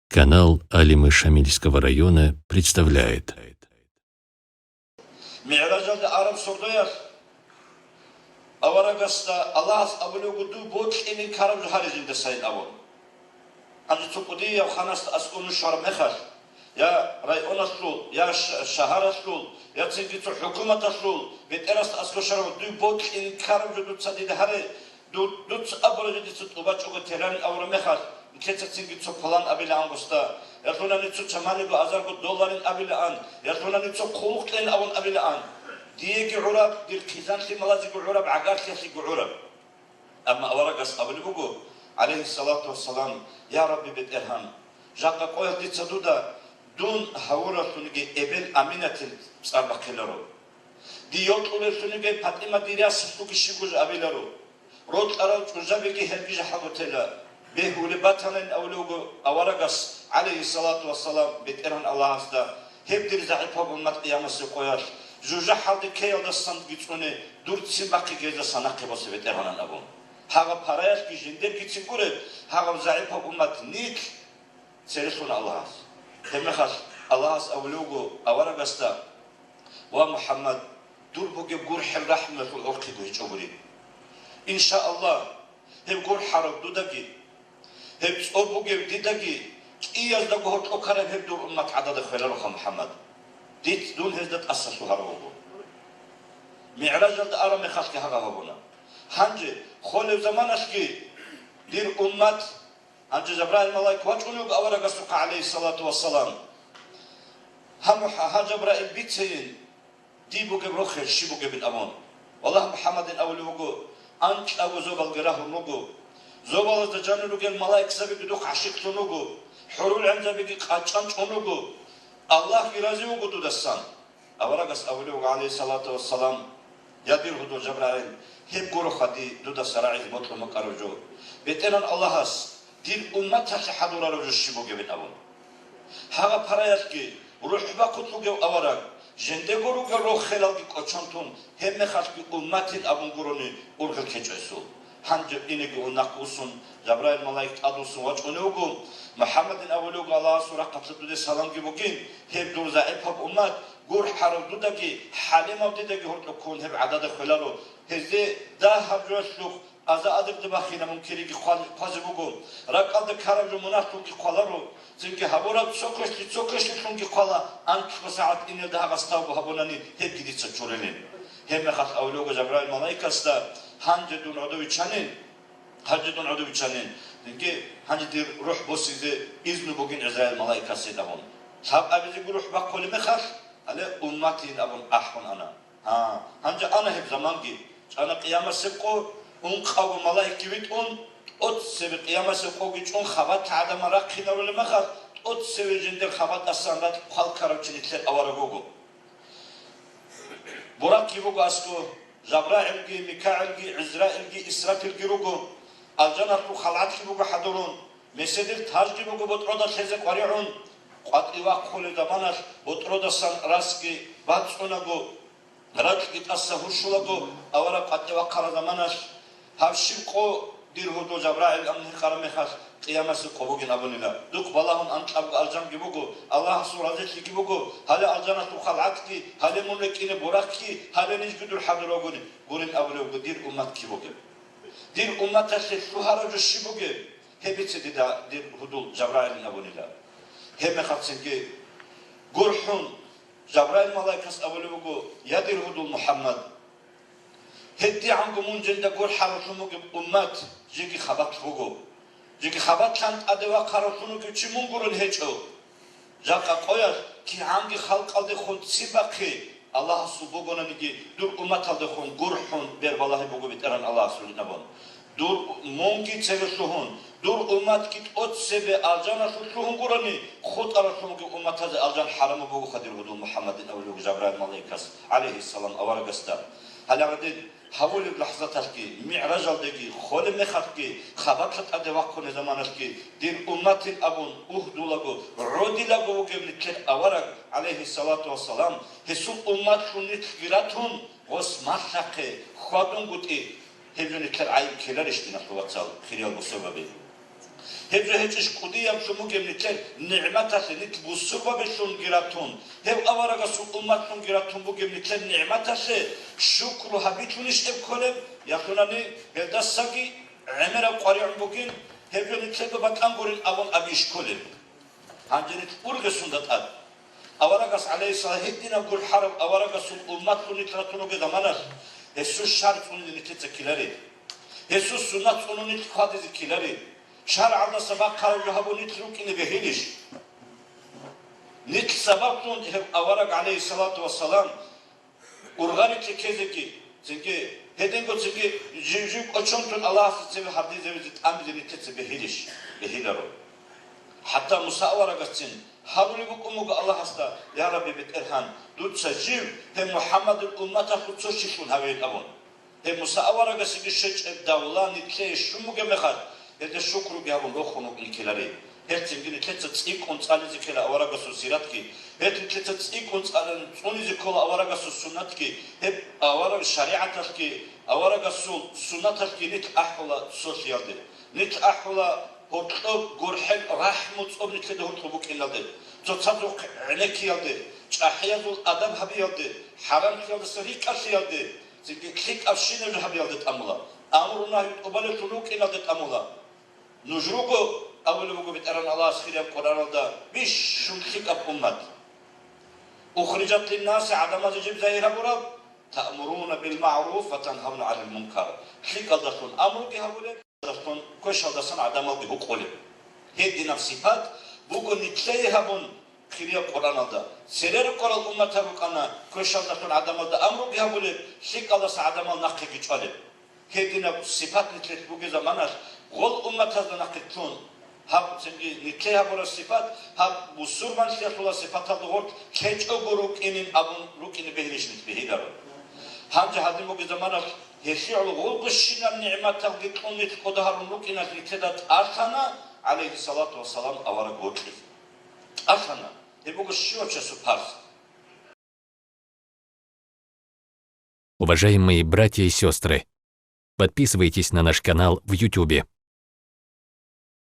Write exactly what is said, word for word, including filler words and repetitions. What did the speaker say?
Канал Алимы Шамильского района представляет. МигӀражалда араб сордоялъ аварагасда Аллагьас абулев вуго: «Дур бокьилин ккараб жо гьаре жинда сайин», – абун. Гьанже цо кӀудияв ханасда аскӀове щвараб мехалъ, я районалъул, я ш-, шагьаралъул, я цинги цо хӀукуматалъул бетӀерасда аскӀове щварав: «Дур бокьилин ккараб жо дуца дида гьаре, дур, дуца абураб жо дица тӀубачӀого теран», – абураб мехалъ, нилъеца цинги цо план абилаан гъосда, я лъуна нуца чамалиго азарго долларин абилаан, я лъуна нуца хъулухълъин абун абилаан. Диеги гӀураб, дир хъизан-лъималазего гӀураб, гӀагарлъиялъего гӀураб. Амма аварагас абулеб буго, гӀалайгьиссалату вассалам: «Я Рабби БетӀергьан, жакъа къоялъ дица дуда дун гьавуралъунги эбел Аминатил цӀар бахъиларо. Дие йокьулеллъунги ПатӀима дир ясалъуги щибго жо абиларо. Рокьарал чӀужабиги гьелги жахӀалгутела». Бегьулеб батанин абулев вуго аварагас, гӀалайгьиссалату вассалам, БетӀергьан Аллагьасда: «Гьеб дир загӀипаб уммат къиямасеб къоялъ, жужахӀалде ккеялдасанги цӀуне, дур ццин бахъиги гьезда нахъе босе, БетӀергьанан», – абун. Гьагъаб параялъги жиндиргицин гуреб, гьагъаб загӀипаб уммат нилъ церелъуна Аллагьас. Гьебмехалъ Аллагьас абулев вуго аварагасда: «Ва, МухӀаммад, дур бугеб гурхӀел рахӀмуялъул гӀорхъиго гьечӀогури. Иншааллагь, гьеб гурхӀараб дудаги, гьеб цӀоб бугеб дидаги кӀияздаго гьоркьоб ккараб гьеб дур уммат гӀадада хвелароха, МухӀаммад. Диц дун гьезда тӀаса лъугьарав вуго». МигӀражалда араб мехалъги гьагъаб гьабуна. Гьанже холев заманалъги дир уммат, гьанже Жабраил малаик вачӀунев вуго аварагасухъа, гӀалайгьиссалату вассалам: «Гьа, МухӀ-, гьа, Жабраил, бицейин, дие бугеб рохел щиб бугебин», – абун. Валлагь, МухӀаммадин абулев вуго: «Анкьабго зобалги рагьун руго. Зобалазда жанир ругел малаикзабиги духъ гӀащикълъун руго. ХӀурул-гӀинзабиги къачӀан чӀун руго. Аллагьги рази вуго дудасан». Аварагас абулев вуго, гӀалайгьиссалату вассалам: «Я дир гьудул Жабраил, гьеб гуроха дие дудаса рагӀизе бокьун букӀараб жо. БетӀергьан Аллагьас дир умматалъе хӀадурараб жо щиб бугебин», – абун. Гьагъаб параялъги рухӀ бахъулъ вугев авараг, жиндего ругел рохелалги кӀочон тун, гьебмехалъги умматин абун гурони ургъел ккечӀо гьесул. Гьанже инеги гьунахъ вуссун, Жабраил малаик тӀадвуссун вачӀунев вуго, МухӀаммадин абулев вуго: «Аллагьасул рахъалъа дуде саламги бугин, гьеб дур загӀипаб уммат, гурхӀарав дудаги, хӀалимав дидаги гьоркьоб ккун гьеб гӀадада хвеларо, гьезде дагьаб жоялъухъ аза-азарги бахинаб мункириги хъвал-, хъвазе буго, ракӀалда ккараб жо мунагьлъунги хъваларо, цинги гьабураб цо квешлъи цо квешлъилъунги хъвала, анкьго сагӀат инелда гьагъас тавба гьабунани, гьебги дица чурилин». Гьебмехалъ абулев вуго Жабраил малаикасда: «Гьанже дун гӀодов виччанин, гьанже дун гӀодов виччанин, цинги гьанже дир рухӀ босизе изну бугин ГӀизраил малаикасе», – абун. Лъаб абизеги рухӀ бахъулеб мехалъ, гьале умматин абун ахӀун ана. Гьа, гьанже ана гьеб заманги, чӀана къиямасеб къо, ункъавго малаикги витӀун, тӀоцебе къиямасеб къоги чӀун хабалъ гӀадамал рахъинарулеб мехалъ, тӀоцеве жиндир хабалъасан ракь хъвал ккарав чи нилъер авараг вуго. Буракги буго аскӀо, ЖабрагӀилги, МикагӀилги, ГӀизраилги, Исрафилги руго, алжаналъул халгӀатлъи буго хӀадурун, меседил тажги буго ботӀрода лъезе къваригӀун, къватӀи вахъулеб заманалъ ботӀродасан расги бацӀцӀунаго, ракьги тӀаса гьурщулаго авараг къватӀи вахъараб заманалъ, гьаб щиб къо дир гьудул ЖабрагӀил амин гьикъараб мехалъ, къиямасеб къо бугин абунила. Духъ балагьун анкьабго алжанги буго, Аллагьасул разилъиги буго, гьале алжаналъул халгӀатги, гьале мун рекӀине буракги, гьале нижги дур хӀадур вугони, гурин абулев вуго дир уммат киб бугеб. Дир умматалъе лъугьараб жо щиб бугеб? Гьеб бице дида дир гьудул ЖабрагӀилин абунила. Гьеб мехалъ цинги гурхӀун, ЖабрагӀил малаикас абулеб буго: «Я дир гьудул МухӀаммад, гьедигӀанго мун жинда гурхӀаравлъун вугеб уммат жеги хабалъ буго. Жеги хабалъан тӀаде вахъаравлъун вугев чи мун гурун гьечӀо. Жакъа къоялъ кигӀанги халкъалдехун ццин бахъе, Аллагьасул бугонаниги, дур умматалдехун гурхӀун бербалагьи буго БетӀергьан Аллагьасулин абун. Дур мунги цеве лъугьун, дур умматги тӀоцебе алжаналъув лъугьун гурони, хутӀаралъунги умматазе алжан хӀарамаб бугоха дир гьудул МухӀаммадин», – абулеб буго ЖабрагӀил малаикас, гӀалайгьиссалам, аварагасда. Гьале гьадин гьавулеб лахӀзаталъги, мигӀражалдеги, холеб мехалъги, хабалъа тӀаде вахъунеб заманалъги, дир умматин абун угьдулаго, гӀодилаго вугев нилъер авараг, гӀалайгьиссалату вассалам, гьесул умматлъун нилъги ратун, гъос малъахъе хьвадунгутӀи, гьеб жо нилъер гӀайиб ккеларищ, диналъул вацал, хириял бусурбаби? Гьеб жо гьечӀищ кӀудияблъун бугеб нилъер нигӀматалъе, нилъ бусурбабилъунги ратун, гьев аварагасул умматлъунги ратун бугеб нилъер нигӀматалъе шукру гьабилъунищ гьеб кколеб? Ялъунани гьелдасаги гӀемераб къваригӀун бугин, гьеб жо нилъеда батӀан гурин абун абийищ кколеб? Гьанже нилъ ургъесунда тӀад. Аварагас, гӀалайгьиссалам, гьединаб гурхӀараб аварагасул умматлъун нилъ ратун ругел заманалъ, гьесул шар цӀунизе нилъеца ккеларел. Гьесул суннат цӀунун нилъ хьвадизе ккеларел. ШаргӀалдаса бахъараб жо гьабун нилъ рукӀине бегьилищ? Нилъ сабаблъун гьев авараг, гӀалайгьиссалату вассалам, ургъарилъи ккезеги, цинги гьединго цинги жив-жив кӀочон тун Аллагьасда цеве гьардизавизе тӀамизе нилъеца бегьилищ? Бегьиларо. ХӀатта Муса аварагасцин гьарулеб букӀун буго Аллагьасда: «Я Рабби БетӀергьан, дуца жив гьев МухӀаммадил умматалъул цо щилъун гьавейин», – абун. Гьеб Муса аварагасеги щвечӀеб давла нилъее щун бугеб мехалъ, гьелда шукруги гьабун рохун вукӀине ккеларей. Гьелцинги нилъеца цӀикӀкӀун цӀализе ккела аварагасул сиратги, гьел нилъеца цӀикӀкӀун цӀалан цӀунизе ккола аварагасул суннатги, гьеб авараг шаригӀаталъги, аварагасул суннаталъги нилъ ахӀула цолъиялде. Нилъ ахӀула гьоркьоб гурхӀел рахӀму цӀоб нилъеда гьоркьоб букӀиналде, цоцазухъ гӀенеккиялде, чӀахӀиязул адаб гьабиялде, хӀарамлъиялдаса рикӀкӀалъиялде, цинги лъикӀабщинаб жо гьабиялде тӀамула, амру-нагью тӀубалеллъун рукӀиналде тӀамула. Нуж руго, абулеб буго БетӀергьан Аллагьас хирияб Къуръаналда, бищун лъикӀаб уммат. Ухрижат линнаси, гӀадамазе жиб загьир гьабураб, таъмуруна бил магӀруф ва тангьавна гӀанил мункар. ЛъикӀалдалъун амруги гьабулеб, квешалдасан гӀадамалги гьукъулеб. Гьединаб сипат буго нилъее гьабун хирияб Къуръаналда. Цере рукӀарал умматал рукӀана квешалдалъун гӀадамалда амруги гьабулеб, лъикӀалдаса гӀадамал нахъеги чӀвалеб. Гьединаб сипат нилъелъ бугеб заманалъ, гъол умматазда нахъе ккун, гьаб цинги нилъее гьабураб сипат, гьаб бусурманлъиялъула сипаталда гъоркь лъечӀого рукӀинин абун рукӀине бегьилищ нилъ бегьиларо. Гьанже гьадин бугеб заманалъ, гьелъие гӀоло гъолгощинаб нигӀматалги кьун нилъ кӀодо гьарун рукӀиналъ нилъеда тӀалъана, гӀалайгьиссалату вассалам, авараг вокьизе. ТӀалъана. Гьеб буго щивав часул парз. Уважаемые братья и сестры, подписывайтесь на наш канал в Ютубе.